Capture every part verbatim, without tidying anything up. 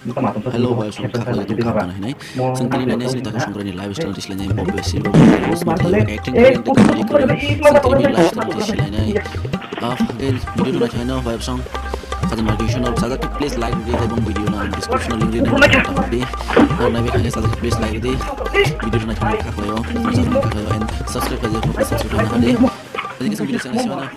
Hello, boys, welcome back to the channel. Sengkini nai nai sini takha songkrai ni lifestyle dislai nai, Bobby Silva, acting kaliang teka malik kaliang, sengkini lifestyle dislai nai. Ah, again, video tu nai chai no, boys, song. Kata marking song, sajak please like di, tei bong video na description link di, nang tak di. Or nai bek hanya sajak please like di. Video tu nai chai no, kak layo, sajak kak layo, and subscribe aja, please subscribe na di. Tadi kita video sana sana.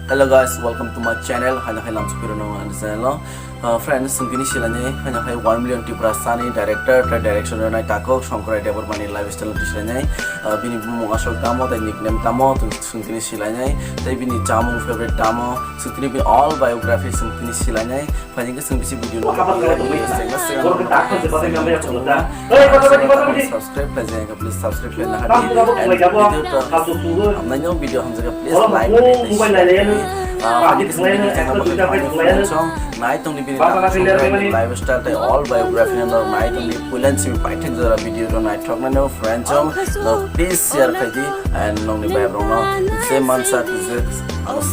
Hello guys, welcome to my channel. Hai hai lam supiro no ang channel. Uh, friends, sengkini silai nai, hai hai one million Tripura sani director, tei direction nai takok Songkrai Debbarmani lifestyle dislai nai. Uh, bini bumung asol tamo, tei nickname tamo, tong sengkini silai nai. Tei bini chamung favorite tamo, sengkini bini all biography sengkini silai nai. Phaini khe chwng bisi video no subscribe khlai jaya khe please subscribe khlai na hadi. And video to hamnai no video hamjak khe please like. Phaini khe chwng video channel bo khlai song nai tongni bini lifestyle tei all biography no nai tongni puilan simi paithak jora video no nai thok nai no friend song no please share khlai di and nongni bai rok no je mansa je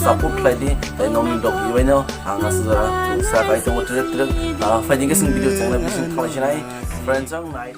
support khlai di tei nongni dok ibai no. Ang aswk jora sa kai tongo trek trek. Ah, phaini khe chwng video channel bising thalai sinai. Friends ang nai.